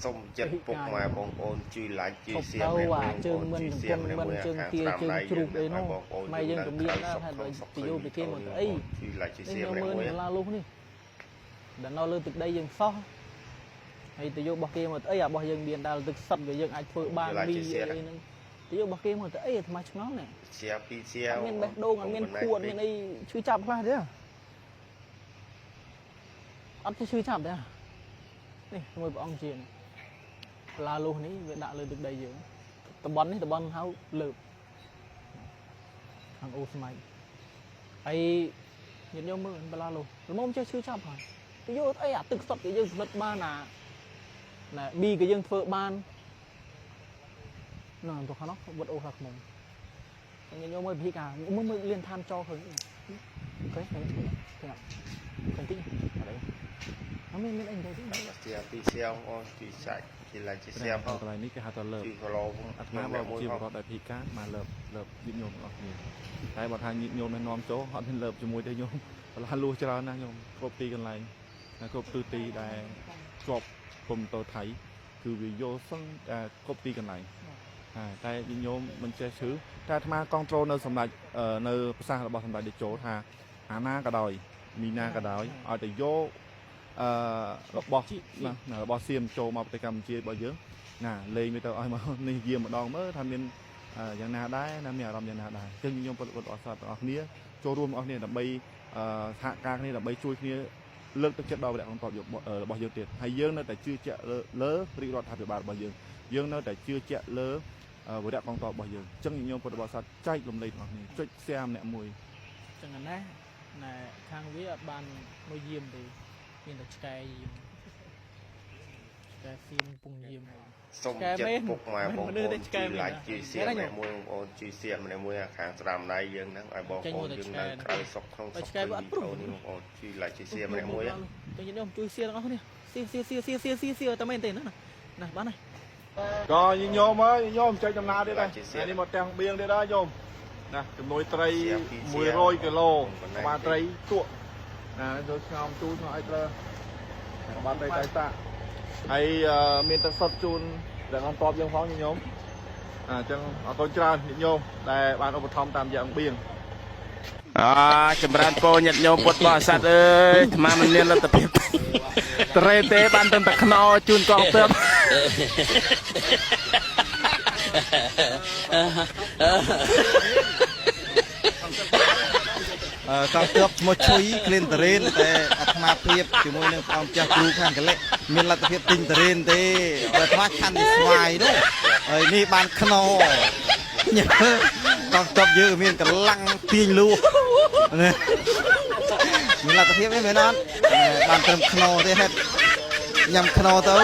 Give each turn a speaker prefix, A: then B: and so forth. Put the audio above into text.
A: សូមចិត្តពុកម៉ែបងប្អូនជួយ like ជួយ
B: ឈប់
A: share
B: ទៅ
A: ម្នាក់
B: អា
A: មួយ
B: ជើងមិន
A: ជួយ
B: សង្គ
A: share
B: មមិន
A: ម្នាក់មួយ
B: ជើងទា
A: ខាងស្រាម
B: ជើង
A: ដៃ
B: ជ្រូកអី
A: យើង
B: នោះ
A: បងប្អូន
B: ម៉ែយើងក៏មានដែរថា
A: សុខ
B: បើ
A: សុខ
B: ទៅយកពីគេមកទៅអី
A: ជួយ like ជួយ
B: នេះ
A: share ម្នាក់
B: មើល
A: មួយ
B: ឡាលុះនេះដល់នៅលើទឹកដីយើងសោះហើយទៅយករបស់គេមកទៅអីអារបស់យើងមានដល់ទឹកសិតក៏យើងអាចធ្វើបានមីអីហ្នឹងទៅយករបស់គេមកទៅអីអាត្មាឆ្ងល់ណា
A: share ពីរ share
B: អត់មានបេះដូងអត់មានខួតមានអីឈឺចាប់ខ្លះទេអត់ទេឈឺចាប់ទេនេះមួយព្រះអង្គជាឡាលុះនេះវាដាក់លើទឹកដីយើងតំបន់នេះតំបន់ហៅលើបខាងអូស្មៃហើយញាតិញោមមើលបឡាលុះល្មមចេះឈឺចាប់ហើយទៅយកអីអាទឹកសុទ្ធក៏យើងផលិតបានអាណែប៊ីក៏យើងធ្វើបានណ៎ទៅខាងនោះវត្តអូខាខ្មុំ ញាតិញោមមើលពិធីការមើលមើលលៀនឋានចោឃើញឃើញឃើញឃើញឃើញឃើញតិចអត់អីអត់មានមានអីទៅទេ
A: share ពីរ share បងប្អូនជួយសាច់ជួយ like ជួយ share ផង
C: កន្លែងនេះគេហៅថាលើប
A: ជួយ follow ផង
C: អាត្មាបើជាបរិបទដែលភីការមកលើបលើបញាតិញោមទាំងអស់គ្នាតែបើថាញាតិញោមណែនាំចូលអត់មានលើបជាមួយទេញោមបន្លាលួសច្រើនណាស់ញោមគ្រប់ទីកន្លែងណាគ្រប់ទិសទីដែលជាប់ព្រំតថៃគឺវាយកសឹងតែគ្រប់ទីកន្លែងហើយតែញាតិញោមមិនចេះឈឺតែអាត្មាកងត្រូលនៅសម្ដេចនៅប្រសាសន៍របស់សម្ដេចតេជោថាអាណាក៏ដោយមីណាក៏ដោយឲ្យតែយកអឺរបស់ណារបស់សៀមចូលមកប្រទេសកម្ពុជារបស់យើង ណាលេងវាទៅឲ្យមកនេះយាមម្ដងមើលថាមានយ៉ាងណាដែរណាមានអារម្មណ៍យ៉ាងណាដែរអញ្ចឹងខ្ញុំពុទ្ធពុទ្ធអសទាំងអស់គ្នាចូលរួមទាំងអស់គ្នាដើម្បីសហការគ្នាដើម្បីជួយគ្នាលើកទឹកចិត្តដល់វរៈកងទ័ពរបស់យើងទៀតហើយយើងនៅតែជឿជាក់លើរាជរដ្ឋាភិបាលរបស់យើងយើងនៅតែជឿជាក់លើវរៈកងទ័ពរបស់យើងអញ្ចឹងខ្ញុំពុទ្ធបរិស័ទចែករំលែកទាំងអស់គ្នាចុច share ម្នាក់មួយ
B: ចឹងណាណែខាងវាអត់បានមកយាមទេមានតែឆ្កែយាមឆ្កែសៀមពងយាម
A: សូម
B: ឆ្កែ
A: ចិត្ត
B: មែន
A: ពុកម៉ែបង
B: មនុ
A: ប្អូន
B: ស្សទេឆ្កែ
A: ជួយ
B: មែន
A: like ជួយ share
B: មែន
A: ម្នាក់មួយបងប្អូនជួយ share ម្នាក់មួយអាខាងស្ដាំដៃយើងហ្នឹងឲ្យបង
B: ចេញ
A: ប្អូ
B: មកតែឆ្កែ
A: នយើងនៅក្រៅសុខក្នុង
B: បើ
A: សុខ
B: ឆ្កែវាអត់ព្រោះ
A: វីដេអូនេះបងប្អូនជួយ like ជួយ share ម្នាក់មួយ
B: ទៅញាតិញោមជួយ share ទាំងអស់គ្នា share share share share share share share តែមែនទេណាណាបានហើយ
C: ក៏ញញោមអើយញោមចុចដំណើរទៀតដែរថ្ងៃនេះមកទាំងបៀងទៀតដែរញោមណាជំនួយត្រី100គីឡូក្បាលត្រីទក់ណាចូលឆ្ងោមទូឆ្ងោមអីត្រូវក្បាលត្រីតៃតាក់ហើយមានទឹកសុទ្ធជូនដល់អនតបយើងផងញញោមអញ្ចឹងអរគុណច្រើនញញោមដែលបានឧបត្ថម្ភតាមរយៈអង្គបៀង
D: អាចម្រើនពរញាតិញោមពុទ្ធបរិស័ទអើយអាត្មាមិនមានលទ្ធភាពត្រេទេបានត្រឹមតែខ្នោជូនកងទ័ព
E: កងទ័ពឈ្មោះឈុយក្លៀនតរេនតែអាត្មាភាពជាមួយនឹងព្រះអង្គចាស់គ្រូខាងកលិមានលទ្ធភាពទិញតរេនទេបើអាត្មាឆាន់ទីស្វាយនោះហើយនេះបានខ្នោញើកងទ័ពយើងមានកម្លាំងទាញលួណាមានលទ្ធភាពទេមែនអត់បានត្រឹមខ្នោទេហេតុញ៉ាំខ្នោទៅ